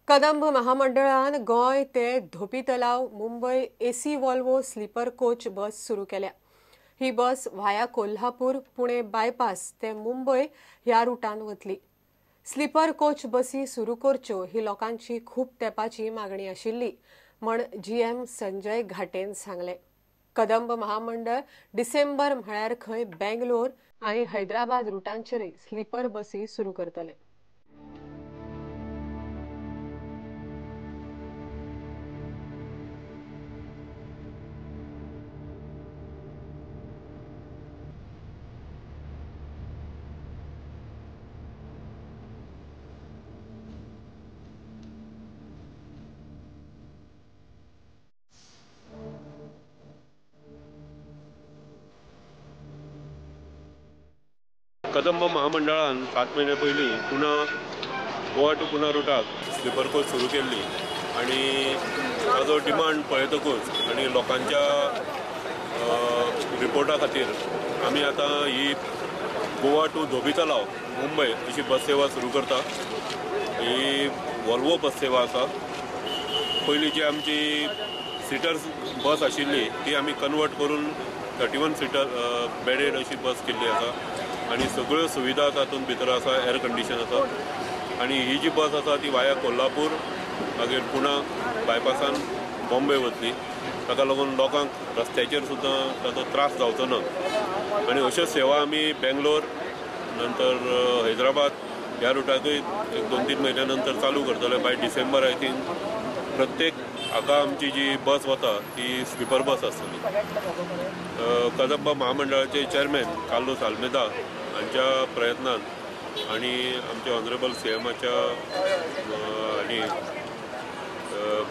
कदंब महामंडळान गोंय ते Dhobi Talav Mumbai AC Volvo sleeper coach bus सुरू केल्या. ही बस व्हाया कोल्हापूर पुणे बायपास ते मुंबय ह्या रुटान वतली. स्लीपर कोच बसी सुरू करच्यो ही लोकांची खूब तेंपाची मागणी आशिल्ली म्हण जीएम संजय घाटेन सांगलें. कदंब महामंडळ डिसेंबर म्हळ्यार खंय बेंगलोर आनी हैदराबाद रुटांचेरय स्लीपर बसी सुरू करतले. कदंब महामंडळान 7 म्हयन्या पयलीं पुना गोवा टू पुना रुटाक स्लीपर कोच सुरू केल्ली आनी ताजो डिमांड पळयतकूच आनी लोकांच्या रिपोर्टा खातीर आमी आतां ही गोवा टू धोबी तलाव मुंबय अशी बस सेवा सुरू करता. ही वॉल्वो बस सेवा आसा. पयलीं जी आमची सिटर्स बस आशिल्ली ती आमी कन्वर्ट करून 31 सिटर बेडेड अशी बस केल्ली आसा आनी सगळ्यो सुविधा तातूंत भितर आसा, एअर कंडिशन आसा. आनी ही जी बस आसा ती वाया कोल्हापूर मागीर पुणा बायपासान बॉम्बे वतली. ताका लागून लोकांक रस्त्याचेर सुद्दां ताचो त्रास जावचो ना. आनी अश्यो सेवा आमी बेंगलोर नंतर हैदराबाद ह्या रुटाकूय एक 2-3 म्हयन्या नंतर चालू करतले. बाय डिसेंबर I think प्रत्येक हाका आमची जी बस वता ती स्लीपर बस आसतली. कदंब महामंडळाचे चेअरमॅन कार्लोस आल्मेदा हांच्या प्रयत्नान आनी आमच्या ऑनरेबल सी एमाच्या आनी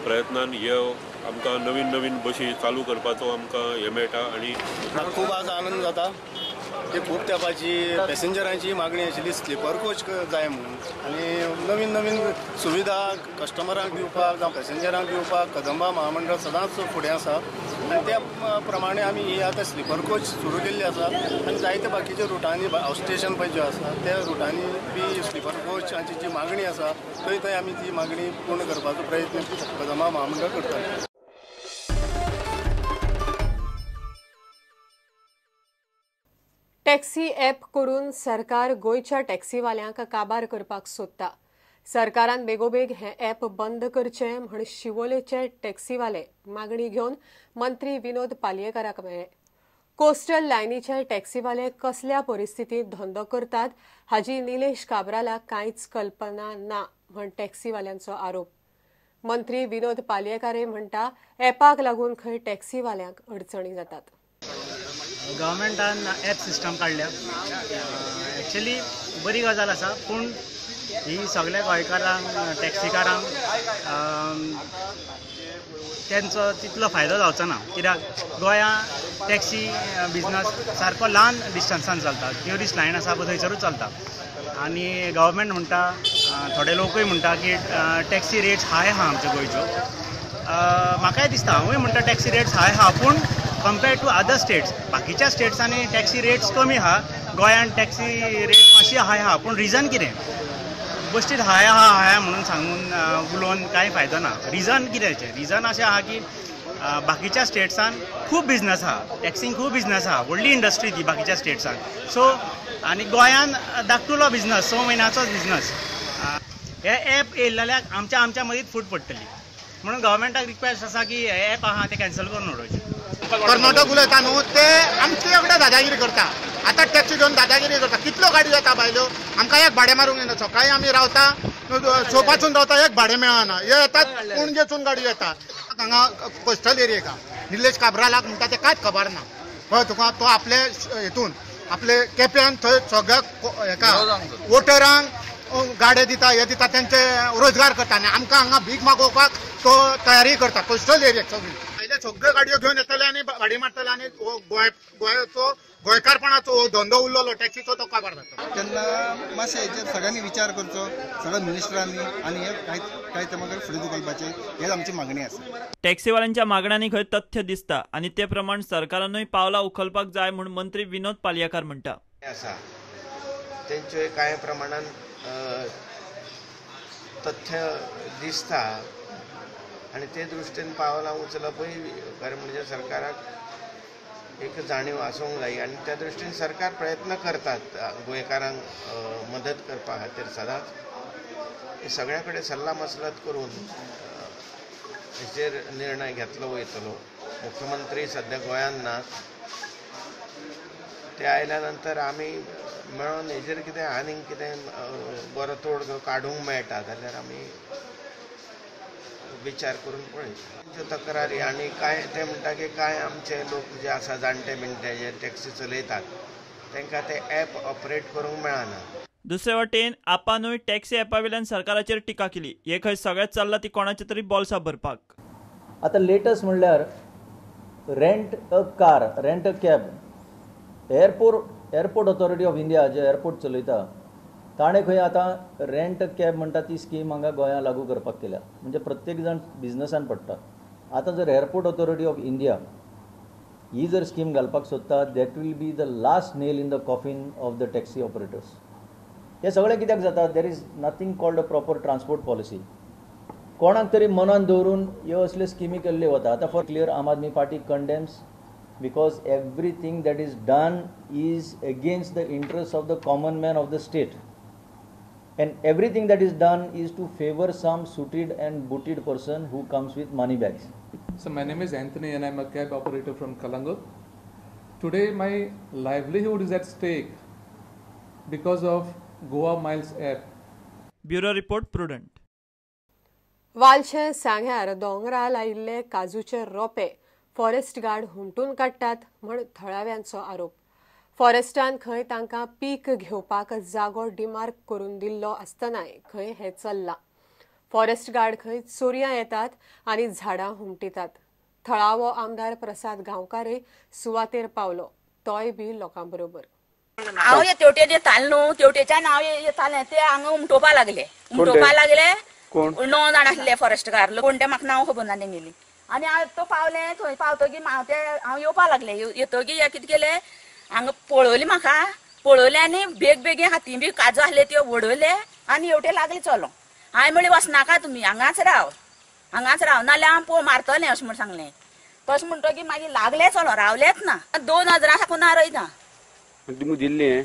प्रयत्नान हे आमकां नवीन नवीन बशी चालू करपाचो आमकां हें मेळटा. आनी खूब आज आनंद जाता की खूब तेंपाची पॅसेंजरांची मागणी आशिल्ली स्लीपर कोच जाय म्हणून आनी नवीन नवीन सुविधा कस्टमरांक दिवपाक जावं पॅसेंजरांक दिवपाक कदंबा महामंडळ सदांच फुडें आसा आनी त्या प्रमाणे आमी ही आतां स्लीपर कोच सुरू केल्ली आसा आनी जायते बाकीच्या रुटांनी हावस स्टेशन पळय ज्यो आसा त्या रुटांनी बी स्लीपर कोचाची जी मागणी आसा थंय थंय आमी ती मागणी पूर्ण करपाचो प्रयत्न कदंबा महामंडळ करता. टॅक्सी ॲप करून सरकार गोंयच्या टॅक्सीवाल्यांक काबार करपाक सोदता. सरकारान बेगोबेग हें ॲप बंद करचें म्हण शिवोलेचे टॅक्सीवाले मागणी घेवन मंत्री विनोद पालयेकाराक मेळ्ळे. कोस्टल लायनीचे टॅक्सीवाले कसल्या परिस्थितींत धंदो करतात हाजी निलेश काब्रालाक कांयच कल्पना ना म्हण टॅक्सीवाल्यांचो आरोप. मंत्री विनोद पालयेकार म्हणटा ॲपाक लागून खंय टॅक्सीवाल्यांक अडचणी जातात. गव्हर्मेंटान ॲप सिस्टम काडल्या, एक्चुअली बरी गजाल आसा, पूण ही सगळ्या गोंयकारांक टॅक्सीकारांक तेंचो तितलो फायदो जावचो ना. कित्याक गोंया टॅक्सी बिजनस सारको ल्हान डिस्टन्सान चलता, ट्युरिस्ट लायन आसा पळय थंयसरूच चलता. आनी गव्हर्मेंट म्हणटा, थोडे लोकूय म्हणटा की टॅक्सी रेट्स हाय आहा आमच्या गोंयच्यो. म्हाकाय दिसता, हांवूय म्हणटा टॅक्सी रेट्स हाय आहा, पूण कंपेर्ड टू अदर स्टेट्स बाकीच्या स्टेट्सांनी टॅक्सी रेट्स कमी आहा, गोंयांत टॅक्सी रेट मातशी हाय आहा. पूण रिजन कितें, बश्टीत हाय आहा हाय म्हणून सांगून उलोवन कांय फायदो ना. रिजन कित्याचें, रिजन अशें आहा की बाकीच्या स्टेट्सान खूब बिजनस आहा, टॅक्सींक खूब बिजनस आहा, व्हडली इंडस्ट्री ती बाकीच्या स्टेट्सान. सो आनी गोंयान धाकटुलो बिजनस, 6 म्हयन्याचोच बिजनस. हे ॲप येयले जाल्यार आमच्या आमच्या मदींच फूट पडटली, म्हणून गव्हर्मेंटाक रिक्वेस्ट आसा की हे ॲप आहा तें कॅन्सल करून उडोवचें. कर्नाटक उलयता न्हू ते आमचे कडेन दादागिरी करता. आतां टॅक्सी घेवन दादागिरी करता. कितल्यो गाडयो येता बायल्यो, आमकां एक भाडें मारूंक येना. सकाळी आमी रावता 6 पासून रावता, एक भाडें मेळना. हे येतात पणजेसून गाडयो येता. हांगा कोस्टल एरियेक निलेश काब्रालाक म्हणटा ते कांयच खबर ना. कळ्ळें तुका, तो आपले हेतून आपले केप्यान थंय सगळ्या हेका वोटरांक गाडे दिता, हे दिता, तेंचे रोजगार करता. आनी आमकां हांगा भीक मागोवपाक तो तयारी करता. कोस्टल एरियेक सगळी पयले सगळ्यो गाडयो घेवन येतले आनी भाडी मारतले आनी गोंयचो गोंयकारपणाचो धंदो उरलेलो टॅक्सीचो तो काबार जाता. तेन्ना मातशें हेचेर सगळ्यांनी विचार करचो, सगळ्या मिनिस्टरांनी, आनी हे कांय कांय तेमागर फुडें धुकलपाचें हेच आमची मागणी आसा. टॅक्सीवाल्यांच्या मागण्यांनी खंय तथ्य दिसता आनी ते प्रमाण सरकारानूय पावलां उखलपाक जाय म्हूण मंत्री विनोद पालयेकार म्हणटा. आसा तेंच्यो कांय प्रमाणान तथ्य दिसता आनी ते दृश्टीन पावलां उचलपूय खरें म्हणजे सरकाराक एक जाणीव आसूंक जाय आनी त्या दृश्टीन सरकार प्रयत्न करतात गोंयकारांक मदत करपा खातीर. सदांच सगळ्या कडेन सल्ला मसलत करून हेचेर निर्णय घेतलो वयतलो. मुख्यमंत्री सद्या गोंयांत नात, ते आयल्या नंतर आमी मेळोन हेजेर कितें आनीक कितें बरो तोडगो काडूंक मेळटा जाल्यार आमी विचार करून पळयता. तांच्यो तक्रारी आनी कांय ते म्हणटा की कांय आमचे लोक जे आसा जाणटे बिणटे जे टॅक्सी चलयतात तांकां ते ॲप ऑपरेट करूंक मेळना. दुसरे वटेन आपानूय टॅक्सी ॲपा वयल्यान सरकाराचेर टिका केली. हे खंय सगळें चल्लां ती कोणाचे तरी बोल्सां भरपाक. आतां लेटस्ट म्हणल्यार rent a car, rent a cab. Airport authority of India J airport चलयता ताणें खंय आतां रेंट अ कॅब म्हणटा ती स्कीम हांगा गोंयांत लागू करपाक केल्या. म्हणजे प्रत्येक जाण बिजनसान पडटा. आतां जर एअरपोर्ट ऑथॉरिटी ऑफ इंडिया ही जर स्कीम घालपाक सोदता that will be the last nail in the coffin of the taxi operators. हें सगळें कित्याक जाता? There is nothing called a proper transport policy. कोणाक तरी मनान दवरून ह्यो असल्यो स्किमी केल्ल्यो वता. आतां for clear Aam Aadmi Party condemns because everything that is done is against the interest of the common man of the state and everything that is done is to favour some suited and booted person who comes with money bags. So my name is Anthony and I am a cab operator from Calangute. Today my livelihood is at stake because of Goa Miles app. Bureau report, Prudent. वालशें सांग्यार दोंगरा लायिल्ले काजूचे रोपे forest guard हुमटून काडटात म्हण थळाव्यांचो आरोप. फॉरेस्टान खंय तांकां पीक घेवपाक जागो डिमार्क करून दिल्लो आसतनाय खंय हें चल्लां. फॉरेस्ट गार्ड खंय चोरयां येतात आनी झाडां हुमटितात. थळावो आमदार प्रसाद गांवकारय सुवातेर पावलो, तोय बी लोकां बरोबर. हांव तेवटेन येतालें न्हू, तेवटेच्यान हांव येतालें, ते हांगा उमटोवपा लागले. उमटोवपा लागले 9 जाण आसले फॉरेस्ट गार्ड, कोण ते म्हाका नांव खबर ना तेंगेली. आनी हांव तो पावलें थंय पावतकीर हांव ते हांव येवपा लागलें. येतकीर हे कितें केलें हांगा पळयलें, म्हाका पळयलें आनी बेग बेगीन हाती बी काजू आसले त्यो वडयले आनी हेवटेन लागले चलो. हांवें म्हणलें वचनाका तुमी, हांगाच राव, हांगाच राव, नाल्यार हांव पळोव मारतलें अशें म्हण सांगलें. तशें म्हणटकीर मागीर लागलें चलो, रावलेंच ना. 2000 साकून रोयता दिल्लें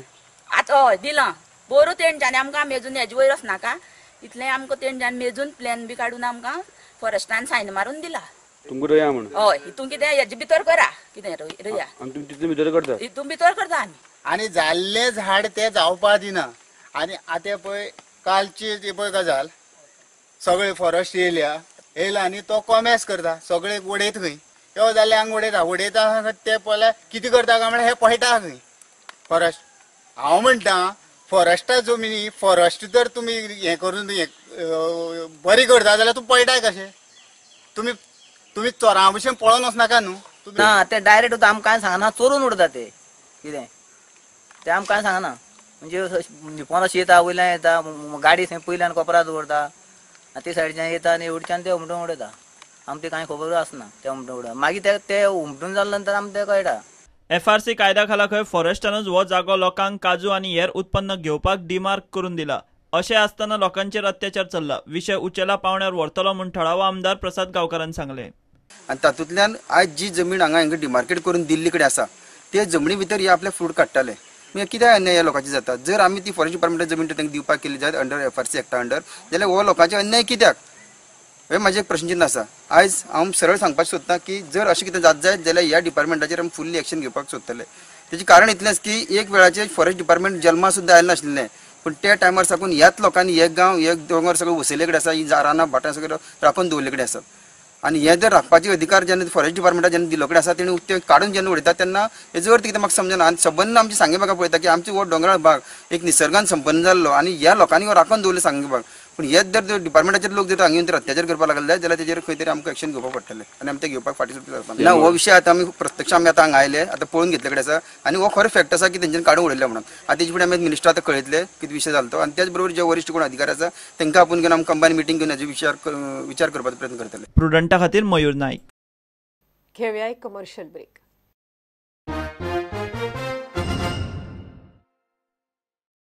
आतां. हय दिलां बरो तेंच्यानी आमकां मेजून हेजे वयर वचनाका इतलें आमकां तेंच्यानी मेजून प्लॅन बी काडून आमकां फॉरेस्टान सायन मारून दिला. तुमकां रोया म्हण? हय, हितून कितें हेजे भितर करा, कितें रोया तितून भितर करता, हितून भितर करता आमी. आनी जाल्लें झाड तें जावपा दिना. आनी आतां पळय कालची ती पळय गजाल, सगळे फॉरेस्ट येयल्या येयला आनी तो कॉमेस करता, सगळे उडयत खंय यो जाल्यार हांगा उडयता उडयता ते पळय कितें करता काय म्हळ्यार हे पळयता खंय फॉरेस्ट. हांव म्हणटा फॉरेस्टा जमिनी फॉरेस्ट जर तुमी हें करून बरी करता जाल्यार तूं पळयताय कशें? तुमी तुमी चोरां भशेन पळोवन वचनाका न्हू. ना ते डायरेक्ट आमकां कांय सांगना, चोरून उडता ते कितें ते आमकां कांय सांगना. म्हणजे निपोन अशें येता, वयल्यान येता गाडी थंय पयल्यान कोपरा दवरता आनी ते सायडीच्यान येता आनी एवडच्यान ते उमटून उडयता. आमकां ते कांय खबर आसना ते उमटून उडयता. मागीर ते उमटून जाले नंतर आमकां ते कळटा. एफआरसी कायद्या खाला खंय फॉरेस्टानूच हो जागो लोकांक काजू आनी हेर उत्पन्न घेवपाक डिमार्क करून दिला. अशें आसतना लोकांचेर अत्याचार चल्ला. विशय उचेला पावण्यार व्हरतलो म्हूण थळावो आमदार प्रसाद गांवकारान सांगलें. आनी तातूंतल्यान आयज जी जमीन हांगा हांकां डिमार्केट करून दिल्ली कडेन आसा ते जमनी भितर हे आपले फ्रूट काडटाले. म्हणजे कितें अन्याय ह्या लोकांचे जाता? जर आमी ती फॉरेस्ट डिपार्टमेंटा जमीन तांकां दिवपाक केली जायत अंडर एफआरसी एक्टा अंडर जाल्यार हो लोकांचे अन्याय कित्याक? हें म्हाजें एक प्रश्नचिन्न आसा. आयज हांव सरळ सांगपाक सोदता की जर अशें कितें जात जायत जाल्यार ह्या डिपार्टमेंटाचेर आमी फुल्ली एक्शन घेवपाक सोदतले. तेचें कारण इतलेंच की एक वेळाचेर फॉरेस्ट डिपार्टमेंट जल्मा सुद्दां आयलें नाशिल्लें, पूण त्या टायमार साकून ह्याच लोकांनी एक गांव एक दोंगर सगळे वसयले कडेन आसा, ही रानां भाटां सगळें राखून दवरले कडेन आसा. आनी हे जर राखपाचे अधिकार जेन्ना फॉरेस्ट डिपार्टमेंटान जेन्ना दिल्लो कडेन आसा तेणी ते काडून जेन्ना उडयता तेन्ना हेजो अर्थ कितें म्हाका समजना. आनी सबंद आमचे सांगे भागा पळयता की आमचो हो दोंगराळ भाग एक निसर्गान संपन्न जाल्लो आनी ह्या लोकांनी हो राखून दवरलो सांगे भाग. पूण हेच जर डिपार्टमेंटाचेर लोक जर हांगा येवन अत्याचार करपाक लागले जाल्यार तेजेर खंय तरी आमकां एक्शन घेवपाक पडटलें आनी आमी ते घेवपाक फाटीं सुटपाक ना. हो विशय आतां आमी प्रत्यक्ष आमी आतां हांगा आयले, आतां पळोवन घेतले कडेन आसा आनी हो खरो फॅक्ट आसा की तेंच्यानी काडून उडयले म्हणून. आतां तेजे फुडें आमी मिनिस्टर आतां कळयतले कितें विशय जालो तो आनी त्याच बरोबर जे वरिश्ठ कोण अधिकारी आसा तांकां आपोवन घेवन आमी कंबायन मिटींग घेवन हेजो विचार करपाचो प्रयत्न करतले. प्रुडंटा खातीर मयूर नाईक. घेवया एक कमर्शियल ब्रेक.